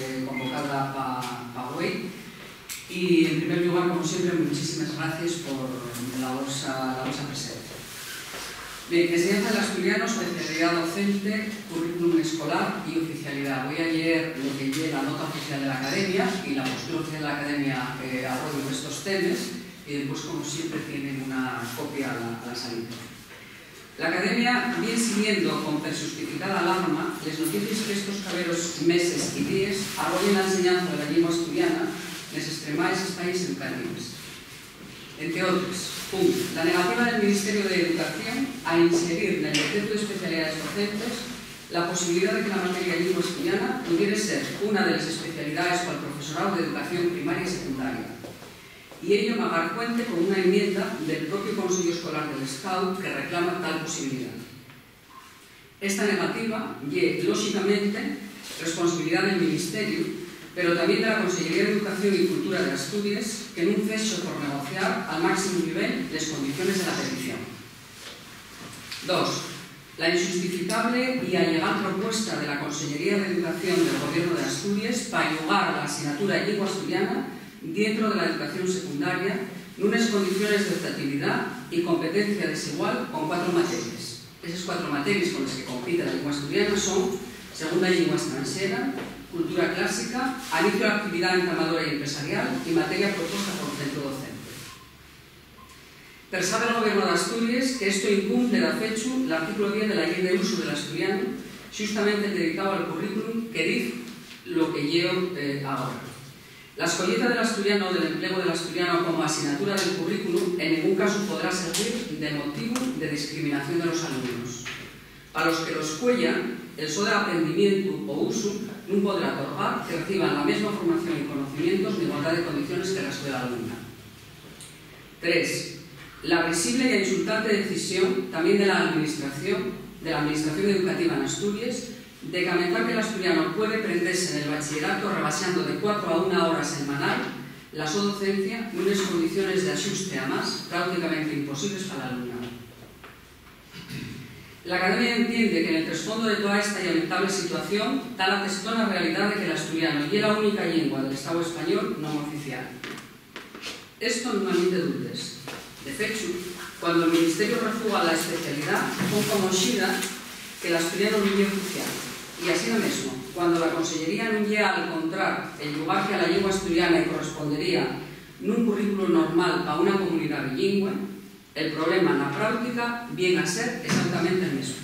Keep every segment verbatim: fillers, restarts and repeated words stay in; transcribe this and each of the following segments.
eh, convocada pa, pa güei. Y, en primer llugar, como siempre, muchísimes gracies por la vosa, la vosa presencia. Bien, enseñanza del asturiano, especialidá docente, currículum escolar y oficialidá. Voi a lleer lo que ye la nota oficial de l'Academia y la postura oficial de l'Academia, eh, a rollo d'estos temes, y después, como siempre, tienen una copia a la, a la salida. L'Academia vien siguiendo con perxustificada alarma les noticies qu'estos caberos meses y díes arrollen la enseñanza de la llingua asturiana nes estremaes estaes educatives. Ente otres, un, la negativa del Ministeriu d'Educación a inxerir nel decretu d'especialidades docentes la posibilidá de que la materia llingua asturiana pudiere ser una de les especialidaes pal profesoráu d'educación primaria y secundaria. Y ello magar cuente con una enmienda del propiu Consellu Escolar del Estau que reclama tal posibilidá. Esta negativa ye, lóxicamente, responsabilidá del Ministeriu, pero tamién de la Consellería d'Educación y Cultura d'Asturies, que nun fexo por negociar al máximo nivel les condiciones de la petición. Dos, la inxustificable y alegal propuesta de la Consellería d'Educación del Gobiernu d'Asturies pa llugar la asignatura llingua asturiana dientro de la educación secundaria nunes condiciones d'optatividá y competencia desigual con cuatro materies. Eses cuatro materies con les que compite la llingua asturiana son segunda llingua estranxera, cultura clásica, inicio d'actividá entamadora y empresarial y materia propuesta por centru docente. Persabe el Gobiernu d'Asturies que esto incumple, dafechu, l'artículu diez de la Llei de Usu del Asturianu, xustamente el dedicáu al currículum que diz lo que lleo, eh, agora. La escoyeta del asturianu o del emplegu del asturianu como asignatura del currículu en nengún casu podrá servir de motivu de discriminación de los alumnos. Pa los que lo escueyan, el so aprendimientu o usu nun podrá torgar que reciban la mesma formación y conocimientos n'igualdá de condiciones que el restu de l'alumnao. Tres, la risible y insultante decisión, tamién de la Administración, de la Administración Educativa n'Asturies, de camentar que l'asturianu puede prendese nel bachilleratu rebaxando de cuatro a una hora semanal la so docencia nunes condiciones de axuste, amás, práuticamente imposibles pa l'alumnao. L'Academia entiende que nel tresfondo de toa esta lamentable situación ta la testona realidá de que l'asturianu ye la única llingua del Estáu español non oficial. Esto nun amite dubes. De fechu, cuando el Ministeriu refuga la especialidá, pon como xida que l'asturianu nun ye oficial. Y asina mesmo, cuando la Consellería nun lle va alcontrar el llugar que a la llingua asturiana-y correspondería nun currículu normal pa una comunidá bilingüe, el problema na práutica vien a ser exactamente el mesmu.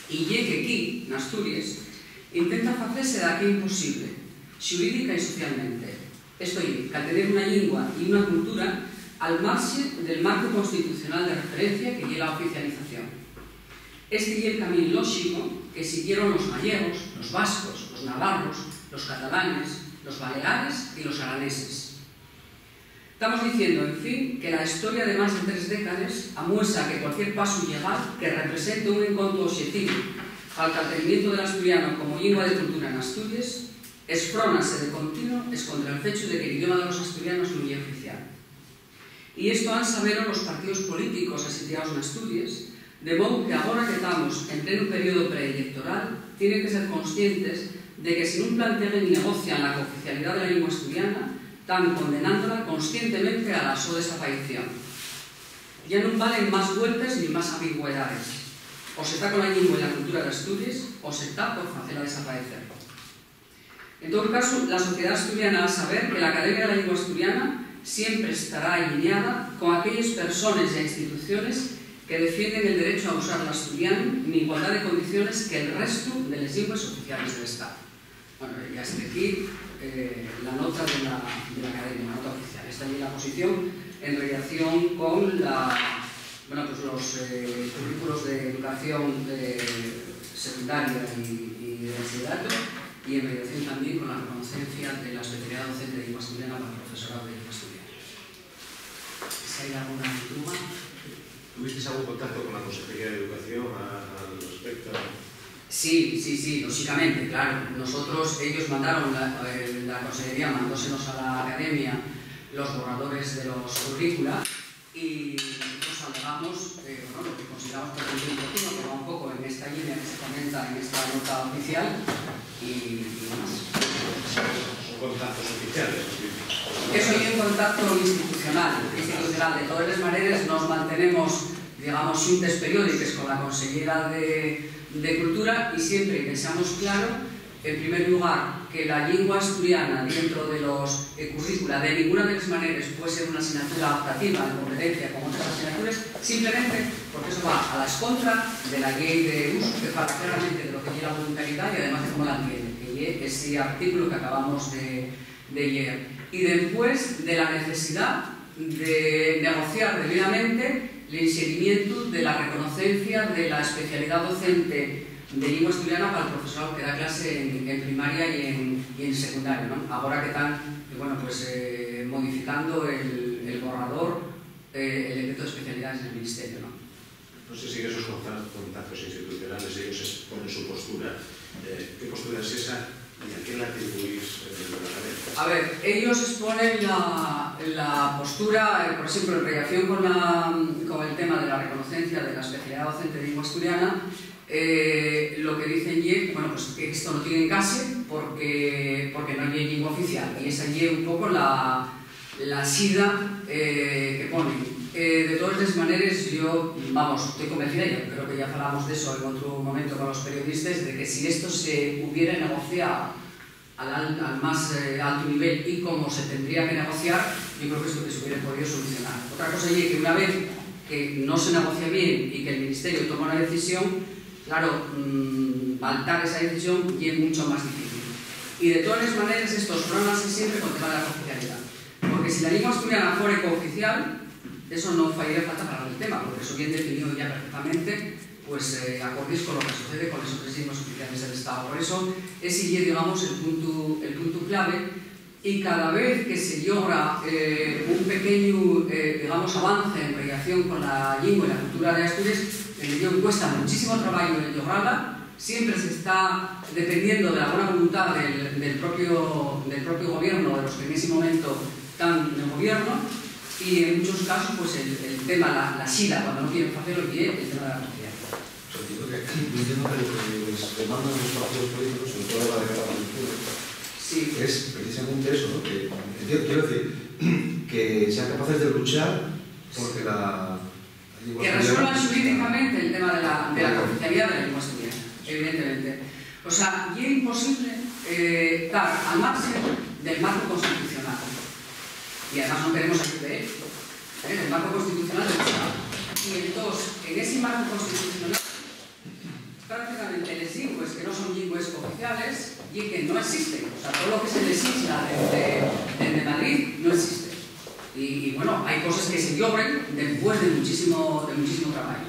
Y ye que equí, n'Asturies, intenta facese daqué imposible, xurídica y socialmente, esto ye, caltener una llingua y una cultura al marxe del marcu constitucional de referencia que ye la oficialización. Esti ye el camín lóxico que siguieron los gallegos, los vascos, los navarros, los catalanes, los baleares y los araneses. Tamos diciendo, en fin, que la hestoria de más de tres décades amuesa que cualquier pasu llegal que represente un encontru oxetivu pal caltenimientu del asturianu como llingua de cultura n'Asturies esfrónase de continuo escontra el fechu de que l'idioma de los asturianos nun ye oficial. Y esto han sabelo los partíos políticos asitiaos n'Asturies, de mou que agora que tamos en plenu periodu preellectoral, tienen que ser conscientes de que si nun planteguen y negocian la cooficialidá de la llingua asturiana, tán condenándola conscientemente a la so desapaición. Ya nun valen más vueltes ni más ambigüedades. O se ta cola llingua y la cultura d'Asturies, o se ta por facela desapaecer. En todo casu, la sociedá asturiana ha saber que l'Academia de la Llingua Asturiana siempre estará alliñada con aquelles persones ya instituciones que defienden el derechu a usar l'asturianu n'igualdá de condiciones que'l restu de les llingües oficiales del Estao. Bueno, y hasta aquí, eh, la nota de la, de l'Academia, la nota oficial. Esta ye la posición en relación con la, bueno, pues los, eh, currículos de educación, eh, secundaria y, y de bachillerato, y en relación también con la reconocencia de la especialidá docente de llingua asturiana pal profesorao de llingua asturiana. Si hai alguna dúbida. ¿Tuvisteis algún contacto con la Consejería de Educación a, al respecto? Sí, sí, sí, lóxicamente, claro. Nosotros, ellos mandaron, la, eh, la Consejería mandósenos a la Academia los borradores de los currícula y nosotros alegamos, eh, bueno, lo que consideramos que es un oportuno, que va un poco en esta línea que se comenta en esta nota oficial y, y nada más. Contactos oficiales, ¿no? Eso ye un contacto institucional, institucional. De todas les maneres, nos mantenemos, digamos, xuntes periódiques con la consellera de, de Cultura y siempre dexamos claro, en primer lugar, que la llingua asturiana dentro de los, eh, currícula de ninguna de les maneres puede ser una asignatura optativa en competencia con otras asignaturas, simplemente porque eso va a la escontra de la llei de usu, que fala claramente de lo que ye la voluntariedad y además de cómo la entiende, que ye ese artículo que acabamos de, de lleer. Y después de la necesidad de negociar debidamente l'inserimientu de la reconocencia de la especialidad docente de llingua asturiana pal profesorao que da clase en, en primaria y en, y en secundaria, ¿no? Agora que tán, eh, bueno, pues, eh, modificando el, el borrador, eh, el decreto de especialidades del Ministerio, ¿no? No sé si en esos conta-, contactos institucionales ellos exponen su postura. Eh, ¿qué postura es esa y a qué le atribuís, eh, la cabeza? A ver, ellos exponen la, la postura, eh, por ejemplo, en relación con la, con el tema de la reconocencia de la especialidad docente de lengua asturiana, eh, lo que dicen ye, bueno, pues que esto no tiene encase porque, porque no ye lengua oficial. Y esa ye un poco la, la xida, eh, que ponen. Eh, de todas les maneres, yo, vamos, estoy convencida, y creo que ya falamos de eso en otro momento con los periodistas, de que si esto se hubiera negociado al, al, al más, eh, alto nivel y como se tendría que negociar, yo creo que esto que se hubiera podido solucionar. Otra cosa ye que una vez que no se negocia bien y que el Ministerio toma una decisión, claro, mm, valtar esa decisión ye mucho más difícil. Y de todas les maneres, estos frónase siempre con tema de la cooficialidad. Porque si la lengua asturiana fuere cooficial, eso no faría falta para el tema, porque eso bien definido ya perfectamente, pues, eh, acordís con lo que sucede con les otras lenguas oficiales del Estado. Por eso, ese ye, digamos, el punto, el punto clave, y cada vez que se llogra, eh, un pequeñu, eh, digamos, avance en relación con la lengua y la cultura de Asturias, que le cuesta muchísimo trabajo el llograrla, siempre se está dependiendo de la buena voluntad del, del propio, del propio gobierno, de los que en ese momento están en el gobierno, y en muchos casos, pues, el, el tema, la, la xida, cuando no quieren hacerlo, y el tema de la confianza. O sea, entiendo que, entiendo que lo que les demandan los partidos políticos, sobre todo la de Cataluña, sí, es precisamente eso, ¿no? Que, entiendo, quiero decir, que sean capaces de luchar porque la, Que resuelvan xurídicamente el tema de la, de la cooficialidad de la lengua asturiana, evidentemente. O sea, ye imposible, eh, tar al marxe del marco constitucional. Y además no queremos salir de él, ¿eh? Del marco constitucional del Estado. Y entonces, en ese marco constitucional, prácticamente les llingües que no son llingües cooficiales ye que no existen. O sea, todo lo que se legisla desde, desde Madrid no existe. Y, y, bueno, hay cosas que se logran después de muchísimo, de muchísimo trabajo.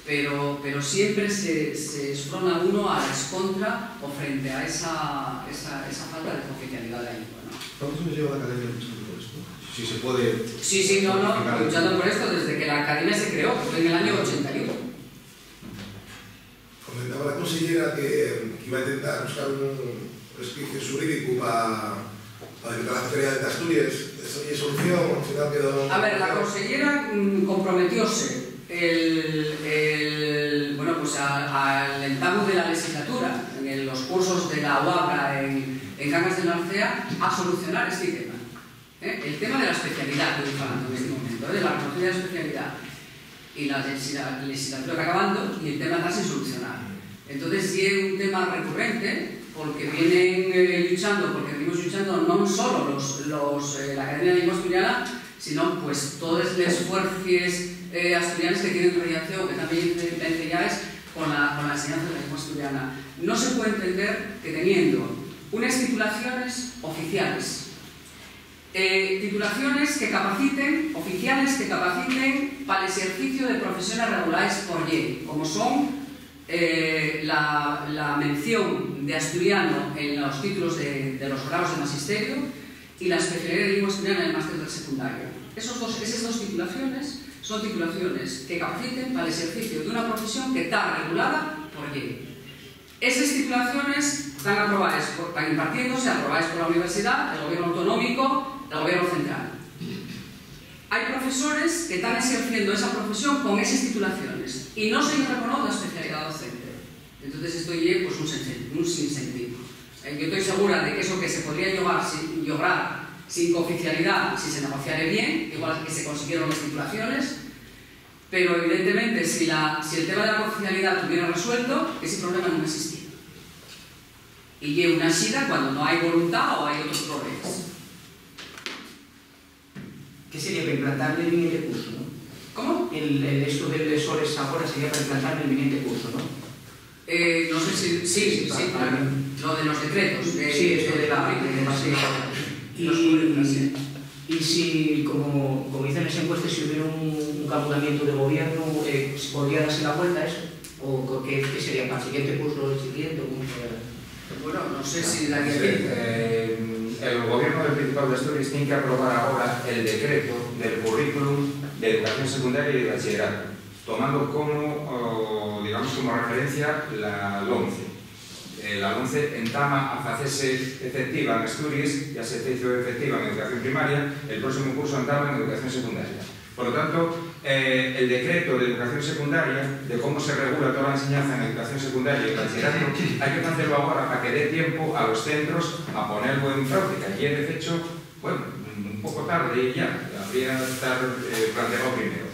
Pero, pero siempre se, se esfrona uno a la escontra o frente a esa, esa, esa falta de cooficialidad de la lengua, ¿no? ¿Cuánto se nos lleva la academia luchando por esto? Si se puede. Sí, sí, no, no, luchando por esto desde que la academia se creó, que fue en el año ochenta y uno. Comentaba la consellera que, que iba a intentar buscar un resquicio xurídico pa, pa decretar la Cofradía de Asturias. ¿Eso ye solución? Al final quedó... A ver, la consellera, mm, comprometióse el, el, bueno, pues a, al entamu de la legislatura, en los cursos de la UABRA en, en Cangas de Narcea, a solucionar este tema. ¿Eh? El tema de la especialidad que estoy hablando en este momento, ¿eh? De la reconocida especialidad y la legisla-, legislatura está acabando y el tema está sin solucionar. Entonces, sí es un tema recurrente porque vienen, eh, luchando, porque venimos luchando no solo los, los, eh, la Academia de Lengua Asturiana, sino, pues, todas las fuerzas, eh, asturianas que tienen relación, que también ven ya es con la, con la enseñanza de la lengua asturiana. No se puede entender que teniendo unas titulaciones oficiales, eh, titulaciones que capaciten, oficiales que capaciten pal exercicio de profesiones regulaes por llei, como son, eh, la, la mención de asturiano en los títulos de, de los grados de magisterio y la especialidad de lengua asturiana en el máster del secundario. Esos dos, esas dos titulaciones son titulaciones que capaciten pal exercicio d'una profesión que ta regulada por llei. Eses titulaciones tán aprobaes por, tán impartiéndose, aprobaes por la universidad, el gobierno autonómico, el gobierno central. Hai profesores que tán exerciendo esa profesión con eses titulaciones y no se lle reconoce la especialidá docente. Entonces, esto ye, pues, un sense-, un sinsentido. Yo estoy segura de que eso que se podría llogar sin, llogar sin cooficialidad, si se negociare bien, igual que se consiguieron las titulaciones, pero evidentemente si, la, si el tema de la cooficialidad tuviera resuelto, ese problema no existía. Y ye una xida cuando no hay voluntad o hay otros problemas. ¿Qué sería para implantar el viniente curso, no? ¿Cómo? El, el, esto de les hores ahora sería para implantar el viniente curso, ¿no? Eh, no sé si, sí, sí, sí, pa-, claro. Lo de los decretos, de, sí, esto de la, de, de, sí. Los currículos, sí. Y si, como, como dicen en esa encuesta, si hubiera un, un camudamiento de gobierno, eh, ¿se podría darse la vuelta a eso? ¿O co-, qué, qué sería para el siguiente curso o el siguiente? ¿O cómo sería? Bueno, no sé si la... Sí, eh, el gobierno del Principado de Asturias tiene que aprobar ahora el decreto del currículum de educación secundaria y de bachillerato, tomando como, o, digamos, como referencia la LOMCE. Eh, la LOMCE entama a facese efectiva en Asturias, ya se hizo efectiva en educación primaria, el próximo curso entama en educación secundaria. Por lo tanto, eh, el decreto de educación secundaria, de cómo se regula toda la enseñanza en educación secundaria y bachillerato, hay que hacerlo ahora para que dé tiempo a los centros a ponerlo en práctica. Y de hecho, bueno, un poco tarde ya, habría que estar, eh, planteado primero.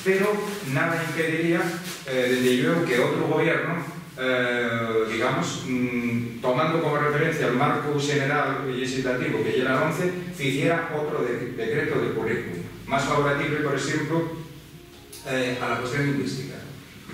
Pero nada impediría, eh, desde luego, que otro gobierno, eh, digamos, mm, tomando como referencia el marco general legislativo que ya era el once, hiciera otro de-, decreto de currículum, más favorable, por ejemplo, eh, a la cuestión lingüística.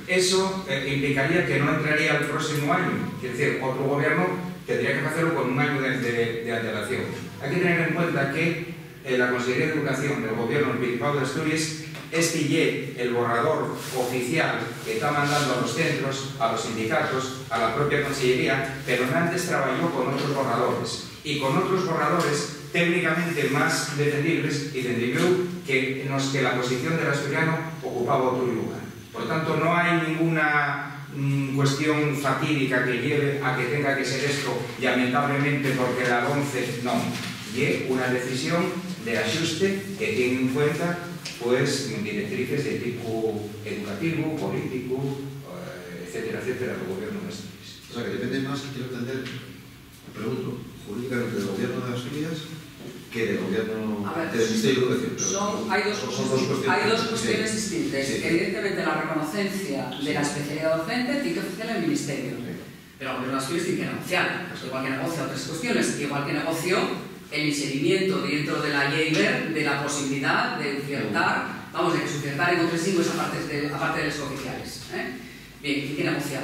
Eso, eh, implicaría que no entraría el próximo año, es decir, otro gobierno tendría que hacerlo con un año de, de, de antelación. Hay que tener en cuenta que, eh, la Consejería de Educación del Gobierno del Principado de Asturias, este ye el borrador oficial que está mandando a los centros, a los sindicatos, a la propia Consellería, pero antes trabajó con otros borradores y con otros borradores técnicamente más defendibles y, desde luego, que, en los que la posición del asturiano ocupaba otro lugar. Por tanto, no hay ninguna, mm, cuestión fatídica que lleve a que tenga que ser esto, lamentablemente, porque la once no. Ye una decisión de axuste que tiene en cuenta, pues, directrices de tipo educativo, político, eh, etcétera, etcétera, del gobierno de Asturias. O sea, que depende más, quiero entender, pregunto, jurídicamente del gobierno de Asturias que del gobierno, a ver, del Ministerio de Educación. Pero son, hay dos, son dos cuestiones, hay dos cuestiones distintas. Sí. Evidentemente, la reconocencia de la especialidad docente tiene que ofrecer el Ministerio. Sí. Pero el gobierno de Asturias tiene que negociar, pues, igual que negocia otras cuestiones, igual que negoció el inserimiento dentro de la Llei Wert de la posibilidad de ofertar, vamos, de que se ofertara en otras lenguas aparte de, aparte de las cooficiales, ¿eh? Bien, tiene que negociar.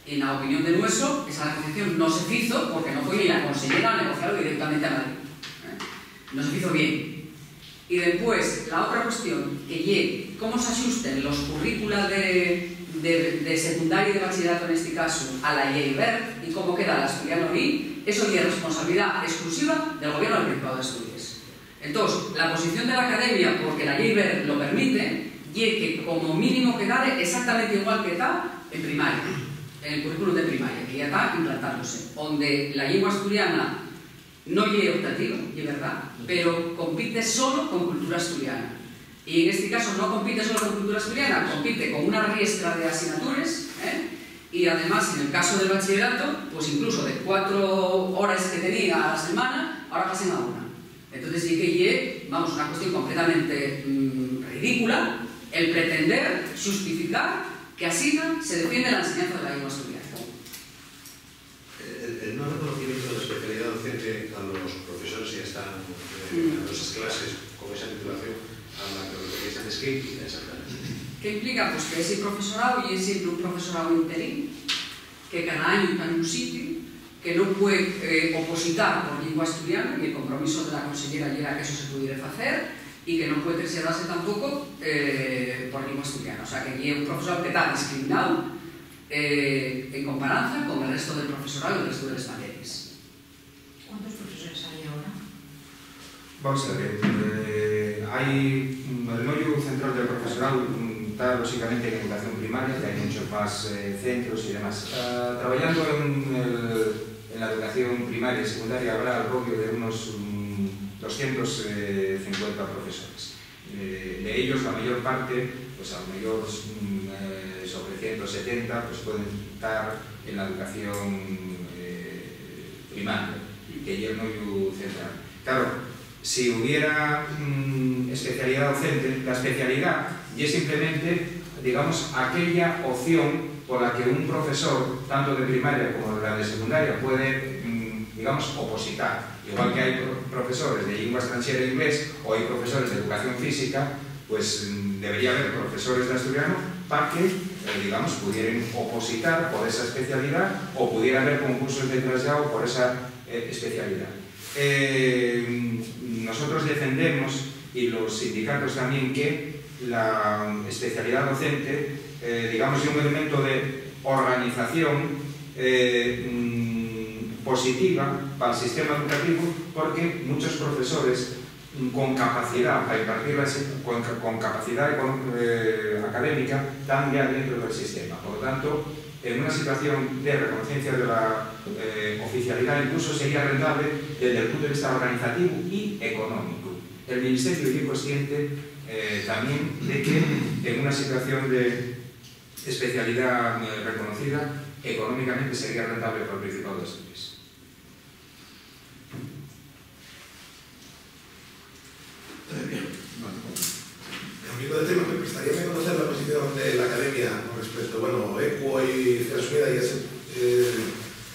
En la opinión de nueso, esa negociación no se hizo porque no fue ni la consellera a negociarlo directamente a Madrid, ¿eh? No se hizo bien. Y después, la otra cuestión, que ye cómo se ajusten los currícula de, de, de secundaria y de bachillerato, en este caso, a la Llei Wert, y cómo queda la asturiano ahí, eso ye responsabilidad exclusiva del gobierno del Principado de Asturias. Entós, la posición de la Academia, porque la Llei Wert lo permite, ye que como mínimo quedare exactamente igual que ta en primaria, en el currículum de primaria, que ya ta implantándose, onde la llingua asturiana no ye optativa, ye verdá, pero compite solo con cultura asturiana. Y en este caso no compite solo con cultura asturiana, compite con una riestra de asignatures, ¿eh? Y además, en el caso del bachillerato, pues incluso de cuatro horas que tenía a la semana, ahora pasen a una. Entonces, sí que ye, vamos, una cuestión completamente, mm, ridícula el pretender justificar que asina se defiende la enseñanza de la lengua asturiana. El, el no reconocimiento de la especialidad docente a los profesores que ya están, eh, mm, dando esas clases con esa titulación a la que os referíais antes, ¿qué implica exactamente? ¿Qué implica? Pues que ese profesorado ye siempre un profesorado interín, que cada añu ta nun sitiu, que no puede, eh, opositar por lengua asturiana, y el compromiso de la consellera yera que eso se pudiera facer, y que no puede trasladarse tampoco, eh, por lengua asturiana. O sea, que ye un profesorado que ta discriminado, eh, en comparanza con el resto del profesorado y el resto de las materias. ¿Cuántos profesores hay ahora? Vamos a ver, eh, hay, mm, el meollo central del profesorado, mm, ta, lóxicamente, en educación primaria, que hay muchos más, eh, centros y demás. Ah, trabajando en el, en la educación primaria y secundaria habrá al cambio de unos, mm, doscientos cincuenta profesores. Eh, de ellos, la mayor parte, pues a lo mejor, mm, eh, sobre ciento setenta, pues pueden estar en la educación, eh, primaria, que ye el nuevo central. Claro, si hubiera mm, especialidad docente, la especialidad ye simplemente, digamos, aquella opción por la que un profesor, tanto de primaria como de la de secundaria, puede, mm, digamos, opositar. Igual que hay pro- profesores de lengua extranjera e inglés o hay profesores de educación física, pues mm, debería haber profesores de asturiano para que, eh, digamos, pudieran opositar por esa especialidad o pudiera haber concursos de traslado por esa eh, especialidad. Eh, nosotros defendemos, y los sindicatos también, que la especialidad docente, eh, digamos, es un elemento de organización eh, mm, positiva para el sistema educativo, porque muchos profesores mm, con capacidad para impartir la, con, con capacidad econ- eh, académica están ya dentro del sistema. Por lo tanto, en una situación de reconocencia de la eh, oficialidad, incluso sería rentable desde el punto de vista organizativo y económico. El Ministerio es consciente eh, también de que en una situación de especialidad eh, reconocida, económicamente sería rentable para el Principado de Asturias. Eh, bien. Bueno, cambiando de tema, me gustaría conocer la posición de la Academia con respecto, bueno, Equo y Izquierda Unida ya se eh,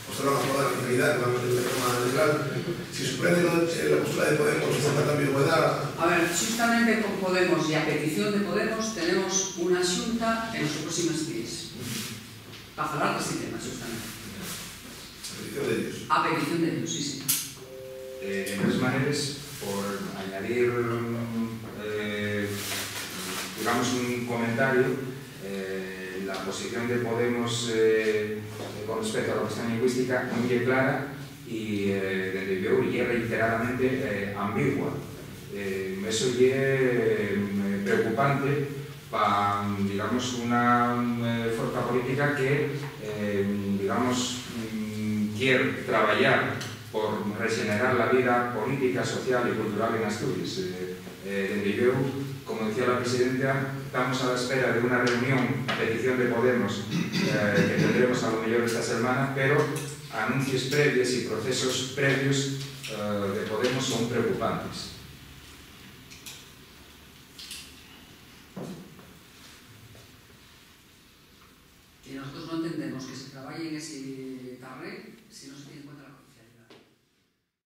mostraron a favor de la finalidad que va a meter de reforma legal. Si sorprende, ¿no?, eh, la postura de Podemos con tanta ambigüedad. A ver, justamente con Podemos y a petición de Podemos tenemos una xunta en los próximos días. Pa falar d'esti tema, xustamente. A petición de ellos. A petición de ellos, sí, sí. Eh, de todas maneras, por añadir, eh, digamos, un comentario, eh, la posición de Podemos eh, con respecto a la cuestión lingüística non ye clara y, eh, dende luego, ye reiteradamente eh, ambigua. Eh, eso ye eh, preocupante pa, digamos, una eh, fuerza política que, eh, digamos, mm, quiere trabajar por regenerar la vida política, social y cultural en Asturias. Eh, eh, dende luego, como decía la presidenta, estamos a la espera de una reunión a petición de Podemos eh, que tendremos a lo mejor esta semana, pero anuncies previos y procesos previos eh, de Podemos son preocupantes.